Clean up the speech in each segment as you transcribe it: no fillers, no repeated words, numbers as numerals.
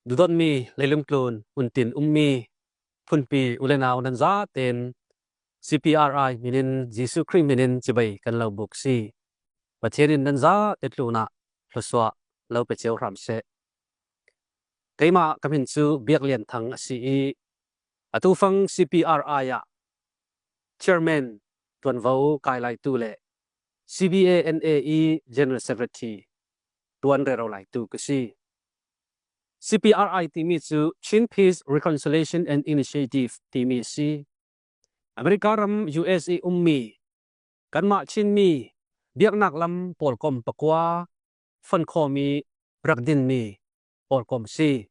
Dudawtmi leilungtlun hmuntin ummi phunpi ulenau nan zaten CPRI minin Jesuh Khrih minin cibai kan lo buk si. Pathian in nan za te tlun ah thluasuah lo pe cio hram seh. Keimah ka min cu Biak Lian Thang a si i atu fang CPRI ah chairman tuanvo kai laitu le CBANA i General Secretary tuan rero laitu ka si. CPRI timi cu Chin Peace Reconciliation and Initiative timi a si. America ram US i ummi kanmah Chinmi biaknak lam pawlkom pakua fon khawmi rak dinmi pawlkom si.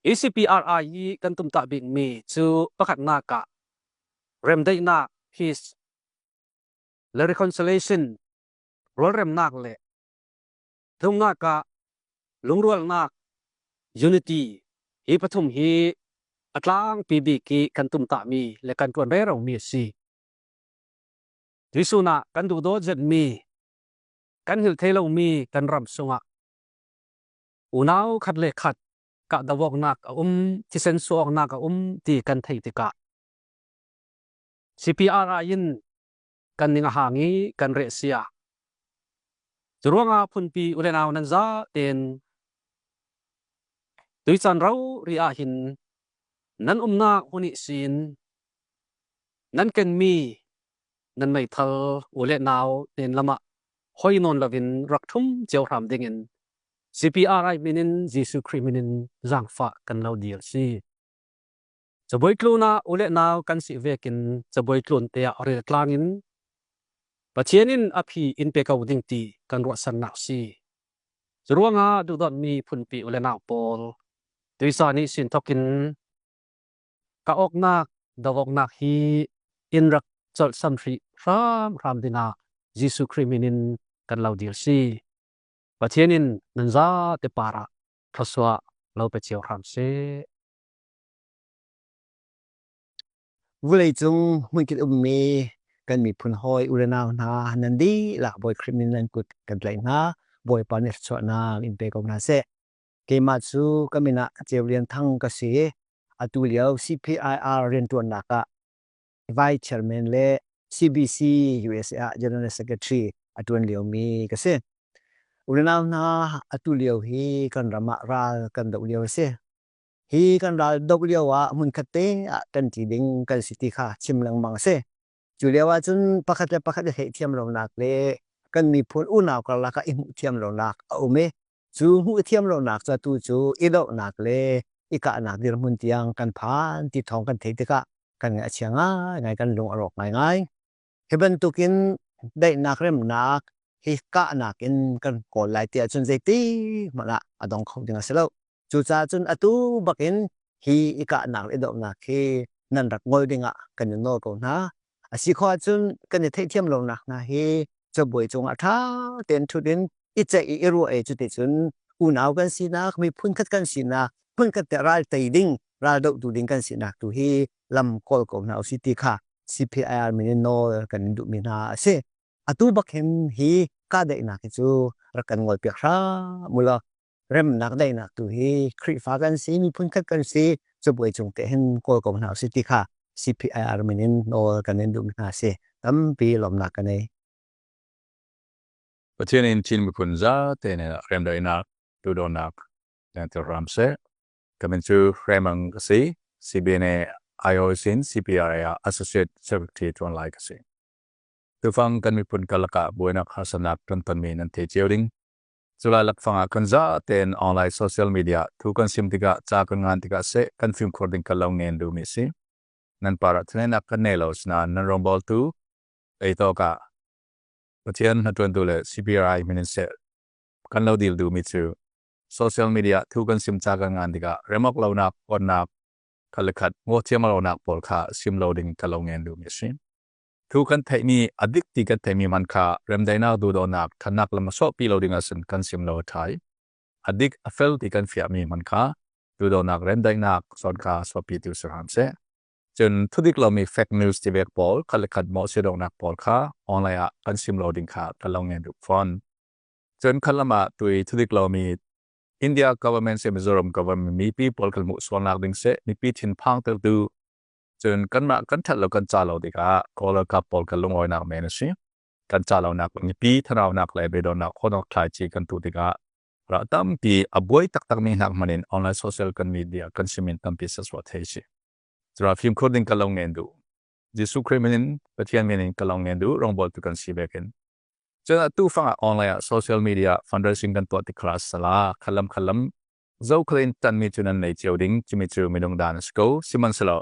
Hi CPRI hi kan tumtah bikmi cu pakhatnak ah remdaihnak peace le reconciliation rualremnak le Thumnak ah lungrualnak unity hi pathum hi a tlangpi bik i kan tumtahmi le kan ṭuan reromi a si. Tuisun ah kan duhdawt zetmi, kan hngilh thei lomi kan ram sungah unau khat le khat kahdohawknak a um, thisen suaknak a um ti kan theih tikah CPRI in kan ning a hang i kan reh sia. Curuangah phunpi ulenau nan za tein tuicaan ro ri ah hin nan umnak hmun i sin nan kenmi nan meithal u le nau nen lamah hoi nawn loin rak ṭhum cio hram dingin CPRI min in Jesuh Khrih min in zaangfah kan lo dil si. Cabuai tlun ah u le nau kan si vekin cabuai tlun te ah rel tlang in Pathian in a phi in pe ko ding ti kan ruahsannak si. Curuangah duhdawtmi phunpi u le nau pawl tuisa nih sin thokin ka awknak dawoknak hi in rak colh sam hrih hram hram dingah Jesuh Khrih min in kan lo dil si. Pathian in nan za te par ah thluasuah lo pe cio hram seh. Vawleicung hmunkip ummi kan miphun hawi u le nau hna nan dihlak Bawi Khrih min nan kut kan tlaih hna. Bawipa nih thluachuahnak in pe ko hna seh. Keimah cu ka min ah Ceu Lian Thang ka si. Atu lio CPIR rianṭuannak ah Vice Chairman le CBC USA ah General Secretary a ṭuan liomi ka si. U le nau hna, atu lio hi kan ram ah ral kan doh lio a si. Hi kan ral doh lio ah hmunkhat te ah ṭanṭi ding kan si ti kha chim lengmang a si. Cu lio ahcun pakhat le pakhat i theihthiam lonak le kan miphun unau karlak ah i hmuhthiam lonak a um i cu hmuhthiam lonak cu atu cu i dohnak le i kahnak dirhmun tiang kan phan ti thawng kan theih tikah kan ngaih a chia ngaingai, kan lung a rawk ngaingai. Hi bantukin daihnak remnak hi kahnak in kan kawl lai ti ahcun zeiti hmanh ah a dong kho ding a si lo. Cucaah cun atu bakin hi i kahnak le i dohnak hi nan rak ngol dingah kan in nawl ko hna. A si khawh ahcun kan i theihthiam lonak hna hi cabuai cungah ṭha tein ṭhut in i ceih i i ruah i cuticun unau kan sinak, miphun khat kan sinak, hmunkhat te ral tei ding, ral dohtu ding kan sinak tu hi lam kawl ko hna usih ti kha CPIR min in nawl kan in duhmi hna a si. Atu bak hin hi kahdaihnak hi cu rak kan ngolpiak hram u law remnak daihnak tu hi Khrihfa kan si, miphun khat kan si, cabuai cung te hin kawl ko hna usih ti kha CPIR min in nawl kan in duhmi hna a si. Tampi lawmnak ka nei. Pathian in Chin miphun zate nih remdaihnak, duhdawnnak lengter hram seh. Ka min cu Hremang ka si. CBNA IOC in CPRA ah Associate Secretary ṭuan lai ka si. Tufang kan miphun karlak ah buainak harsatnak kan tonmi nan thei cio ding. Culai lakfang ah kan za tein online social media thu kan sim tikah ca kan ngan tikah seh kan fimkhur ding kan lo ngen duhmi si. Nan par ah thlenak kan nei lo sinain nan rawngbawltu ei tawk ah Pathian hnaṭuantu le CPRI min in seh kan lo dil duhmi cu social media thu kan sim ca kan ngan tikah remok lonak onnak khat le khat ngawthiam lonak pawl kha sim lo ding ka lo ngen duhmi a si. Thu kan theihmi a dik ti kan theihmi man kha remdaihnak duhdonak thannak lam a sawhpi lo ding ahcun kan sim lo a ṭha i a dik a fel ti kan fiahmi man kha duhdonak remdaihnak zawn kha sawhpitu si hram seh. Cun thudik lomi fake news ti vek pawl khat le khat mawhchiat pawl kha online ah kan sim lo ding kha kan lo ngen duh fawn. Cun khat lam ah tui thudik lomi India government se Mizoram government mipi pawl kan hmuh sualnak ding seh, mipi thinphang tertu cun kanmah kan that lo kan ca lo tikah Kawl ralkap pawl kan lungawinak men a si. Kan ca lonak mipi thanaunak le beidonnak khonok thlaici kan tuh tikah ra tampi a buai taktak mi hnak hman in online social kan media kan simin tampi saswa thei si. Cura fimkhur ding ka lo ngen duh. Jesuh Khrih min in Pathian min in ka lo ngen duh rongbawl tu kan si bekin. Cun atu fang ah online ah social media fundraising kan tuah ti class sala khalam khalam zo khalin tan mi cu nan nei cio ding cimi cu minung dan a si ko. Sihmanhsehlaw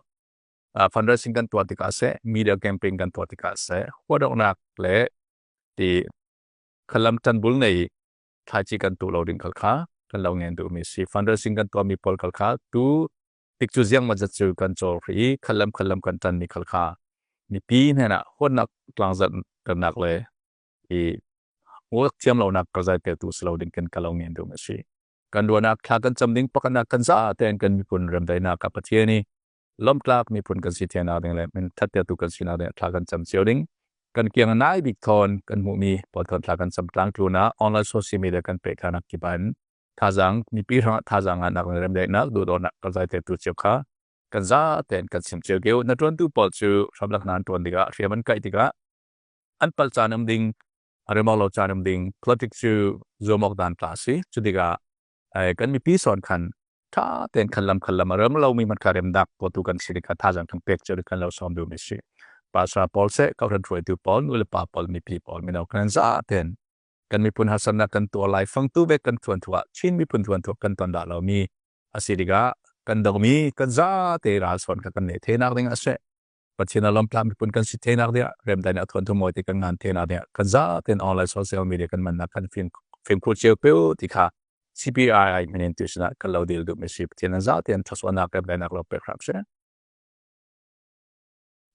fundraising kan tuah tikah seh, media campaign kan tuah tikah seh, huadoknak le ti khalam tanbul nei thlaici kan tu lo ding khal kha kan lo ngen duh mi si. Fundraising kan tuah mi pawl khal kha tu tik cu ziang ma zat cu kan cawl ri khalam khalam kan tan mi khal kha mipi hnen ah huatnak tlangzat karnak le i ngol thiam lonak karzai te tu silo ding kan kalo ngen du ma si. Kan ruanak thla kan cam ding pakana kan za ten kan miphun remdaihnak ka Pathian i lomtlak miphun kan si thiana ding le min that tu kan si na ding thla kan cam cio ding. Kan kiang nai bik thon kan hmu mi pawl thon thla kan cam tlang tluna online social media kan pe thanak kiban thazang mipi hrang thazang nak remdaihnak duhdonak karzai te tu cio kha kan za ten kan chim cio keu. Na tuan tu pawl cu hramlak nan tuan tikah hriam an kai tikah an pal caan um ding aremok lo caan um ding politics cu zuamok dan tla si. Cu tikah kan mipi son khan tha ten khan lam khan lam rem lo mi man kha rem dak ko tu kan si kha thazang kan pek cio kan lo som du mi si. Pastor paul se ka ran hruai tu paul nu le pa paul mipi paul mino kan za ten kan miphun hasannak kan tuah lai fang tu ve kan thuan thua Chin miphun thuan thua kan ton da lo mi asi tikah kan dong mi kan za te ral son ka kan ne the nak ding ase. Pathian alom tla miphun kan si the nak ding rem dai na thuan thu moi te kan ngan the nak ding kan za ten online social media kan man na kan film film khu cheu peu ti kha CPRI minin tu sina kan lo dil du mi si. Pathian za ten thaswa nak rem dai nak lo pe khrap se.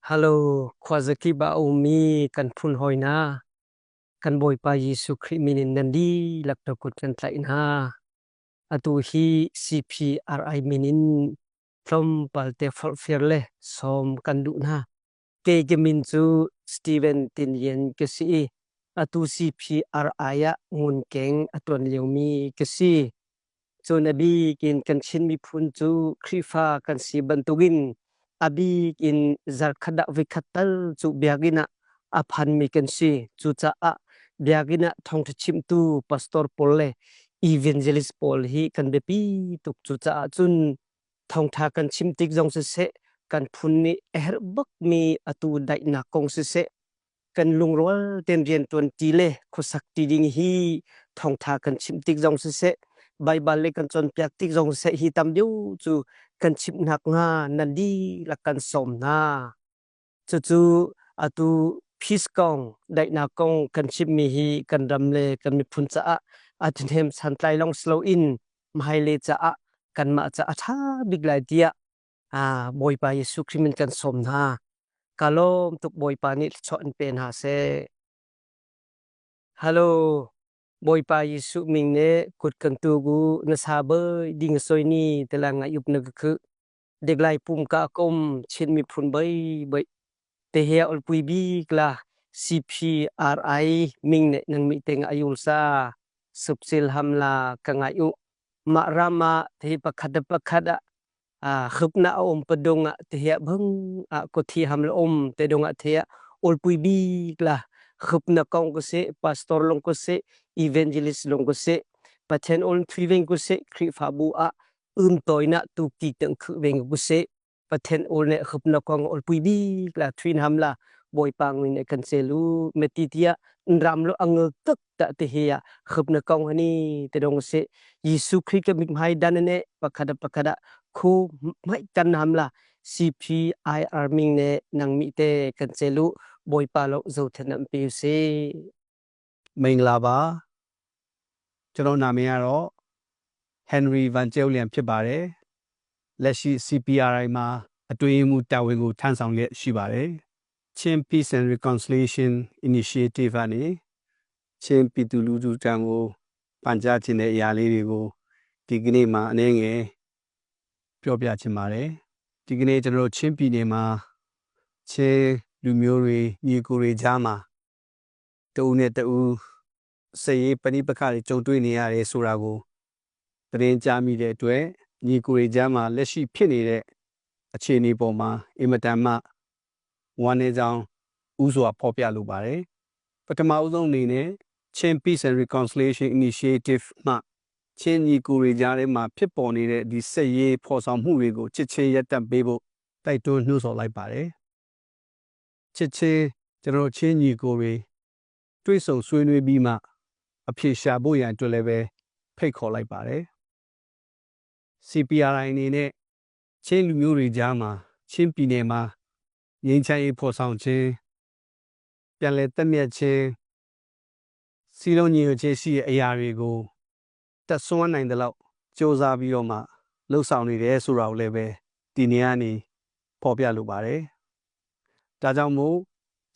Hello khwazaki ba umi kan phun hoina kan Bawipa Jesuh Khrih min in nan dihlak na kut kan tlaih hna. Atu hi CPRI min in tlawmpal te forhfiar le sawm kan duh hna. Kei ka min cu Steven Tin Lian ka si i atu CPRI ah ngunkeng a tuan liomi ka si. Cun a bik in kan Chin miphun cu Khrihfa kan si bantukin a bik in zarkhat ah voikhat tal cu biakinn ah a phanmi kan si. Cucaah biakinn ah thawngṭha chimtu pastor pawl le evangelist pawl hi kan biapi tuk. Cucaah cun thawngṭha kan chim tik zong siseh, kan phun nih a herh bakmi atu daihnak kong siseh, kan lungrual tein rianṭuan ṭi le khuasak ṭi ding hi thawngṭha kan chimh tik zong siseh, Baibal le kan cawnpiak tik zong siseh, hi tam deuh cu kan chimh nakhnga nan dihlak kan sawm hna. Cucu atu peace kong, daihnak kong kan chimmi hi kan ram le kan miphun caah a ṭhahnem santlai lawng si loin hmailei caah kanmah caah a ṭha bik lai tiah Bawipa Jesuh Khrih min kan sawm hna. Ka lawm tuk. Bawipa nih thluachuah in pe hna seh. Hello, Bawipa Jesuh ming ne kut kan tugu na sa bai ding soi ni tela nga yup na khu deglai pum ka kom Chin miphun bai bai te he olpui bik la CPRI ming ne nang mi te nga ayul sa subsil ham la ka ngai u ma rama te pakhat pakhat a khupna a um padung a te he bhung a ko thi ham la um te dong a the olpui bik la khupna kong ko se, pastor long ko se, evangelist long ko se, Pathian ol thui veng ko se, Khrihfabu a um toina tu ki teng khu veng ko se, Pathian ol ne khupna kong olpui bik la thuin ham la Bawipa ngui ne kan selu meti tia ram lo ang tak ta te he ya khupna kong hani te dong se Jesu Khrih ka mik mai dan ne pakhada pakhada khu mai kan ham la CPIR ming ne nang mi te kan selu Bawipa lo zo thanam pe se. မင်္ဂလာပါကျွန်တော်နာမည်ကတော့ Henry Van Jeulian ဖြစ်ပါတယ်လက်ရှိ CPRI မှာအတွင်းရေးမှူးတာဝန်ကိုထမ်းဆောင်လျက်ရှိပါတယ် Chin Peace and Reconciliation Initiative ကနေချင်းပြည်သူလူထုတန်ကိုပန်ကြားခြင်းတဲ့အရာလေးတွေကိုဒီကနေ့မှာအနေငယ်ပြောပြချင်ပါတယ်ဒီကနေ့ကျွန်တော်တို့ချင်းပြည်နယ်မှာချင်းလူမျိုးတွေညီကိုတွေကြားမှာတဦးနဲ့တဦးစိတ်ရေးပဏိပခတွေကြုံတွေ့နေရတယ်ဆိုတာကိုသ သတင်းကြားမိတဲ့အတွက်ညီကိုတွေကြားမှာလက်ရှိဖြစ်နေတဲ့အခြေအနေပေါ်မှာအင်မတန်မှဝမ်းနည်းကြောင်းဥစွာဖော်ပြလိုပါတယ်။ပထမအဆုံးအနေနဲ့ Chin Peace and Reconciliation Initiative မှချင်းညီကိုတွေကြားထဲမှာဖြစ်ပေါ်နေတဲ့ဒီစစ်ရေးဖော်ဆောင်မှုတွေကိုချစ်ချင်းရပ်တန့်ပေးဖို့တိုက်တွန်းနှိုးဆော်လိုက်ပါတယ်။ချစ်ချင်းကျွန်တော်ချင်းညီကိုတွေတွေ့ဆုံဆွေးနွေးပြီးမှအဖြေရှာဖို့ရန်အတွက်လည်းပဲဖိတ်ခေါ်လိုက်ပါတယ်။ CPRI အနေနဲ့ချင်းလူမျိုးတွေကြားမှာချင်းပြည်နယ်မှာငြိမ်းချမ်းရေးဖော်ဆောင်ခြင်းပြန်လည်တက်မြက်ခြင်းစီလုံးညီညွတ်ခြင်းရှိတဲ့အရာတွေကိုတက်ဆွမ်းနိုင်တဲ့လောက်စ조사ပြီးတော့မှလှုပ်ဆောင်နေတယ်ဆိုတာကိုလည်းပဲဒီနေ့ကနေဖော်ပြလိုပါတယ်။ဒါကြောင့်မို့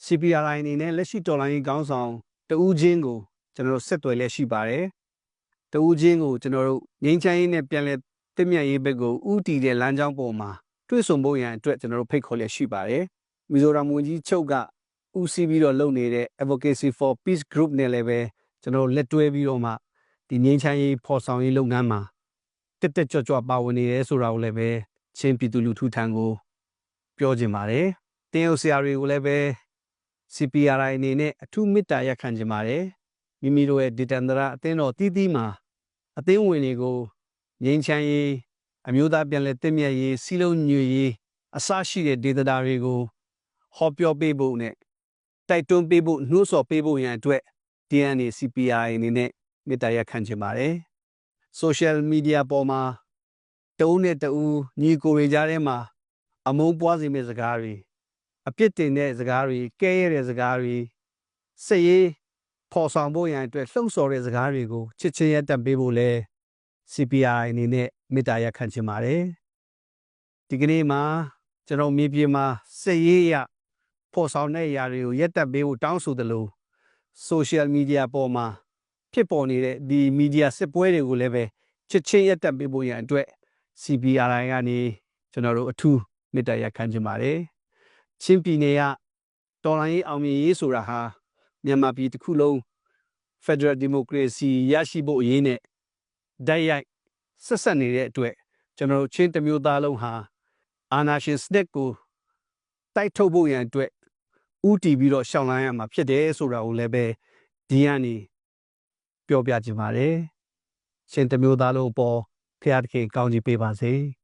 CPRI အနေနဲ့လက်ရှိတော်လိုင်းရေးခေါင်းဆောင်တဦးချင်းကိုကျွန်တော်တို့ဆက်သွယ်လက်ရှိပါတယ်။တဦးချင်းကိုကျွန်တော်တို့ငြိမ်းချမ်းရေးနဲ့ပြန်လည်တင့်မြတ်ရေးဘက်ကိုဥတီတဲ့လမ်းကြောင်းပေါ်မှာတွေ့ဆုံဖို့ရန်အတွက်ကျွန်တော်တို့ဖိတ်ခေါ်လက်ရှိပါတယ်။မီဇိုရမ်ဝန်ကြီးချုပ်ကဦးစီးပြီးတော့လုပ်နေတဲ့ Advocacy for Peace Group နဲ့လည်းပဲကျွန်တော်တို့လက်တွဲပြီးတော့မှဒီငြိမ်းချမ်းရေးဖော်ဆောင်ရေးလုပ်ငန်းမှာတက်တက်ကြွကြွပါဝင်နေတယ်ဆိုတာကိုလည်းပဲချင်းပြည်သူလူထုထံကိုပြောချင်ပါတယ်။တင်းရုပ်ဆရာတွေကိုလည်းပဲ CPRI အနေနဲ့အထူးမေတ္တာရပ်ခံချင်ပါတယ်။မိမိတို့ရဲ့ဒေသန္တရအသင်းတော်တီးတီးမှာအသင်းဝင်တွေကိုငြိမ်းချမ်းရေးအမျိုးသားပြန်လည်တည်မြဲရေးစီလုံးညွေရေးအစရှိတဲ့ဒေသတာတွေကိုဟောပြောပေးဖို့နဲ့တိုက်တွန်းပေးဖို့နှိုးဆော်ပေးဖို့ရန်အတွက် DNA CPRI အနေနဲ့မေတ္တာရပ်ခံချင်ပါတယ်။ Social Media ပေါ်မှာတဦးနဲ့တဦးညီကိုတွေကြားထဲမှာအမုန်းပွားစေမယ့်စကားတွေအပြစ်တင်တဲ့စကားတွေကဲရတဲ့စကားတွေစိတ်ရေးဖော်ဆောင်ဖို့ရန်အတွက်လှုံ့ဆော်တဲ့စကားတွေကိုချစ်ချင်းရပ်တန့်ပေးဖို့လဲ CPI အနေနဲ့မေတ္တာရပ်ခံချင်ပါတယ်ဒီကနေ့မှာကျွန်တော်မြေပြင်မှာစိတ်ရေးရဖော်ဆောင်တဲ့အရာတွေကိုရပ်တန့်ပေးဖို့တောင်းဆိုသလို social media ပေါ်မှာဖြစ်ပေါ်နေတဲ့ဒီ media စစ်ပွဲတွေကိုလည်းပဲချစ်ချင်းရပ်တန့်ပေးဖို့ရန်အတွက် CPRI ကနေကျွန်တော်တို့အထူးမေတ္တာရပ်ခံချင်ပါတယ်ချင်းပြည်နယ်ကတော်လိုင်းရေးအောင်မြင်ရေးဆိုတာဟာမြန်မာပြည်တစ်ခုလုံး Federal Democracy ရရှိဖို့အရေးနဲ့တိုက်ရိုက်ဆက်ဆက်နေတဲ့အတွက်ကျွန်တော်တို့ချင်းတစ်မျိုးသားလုံးဟာအာဏာရှင်စနစ်ကိုတိုက်ထုတ်ဖို့ရန်အတွက်ဥတီပြီးတော့ရှောင်လန်းရမှာဖြစ်တယ်ဆိုတာကိုလည်းပဲဒီကနေပြောပြချင်ပါတယ်ချင်းတစ်မျိုးသားလုံးအပေါ်ဖျားသခင်ကောင်းချီးပေးပါစေ။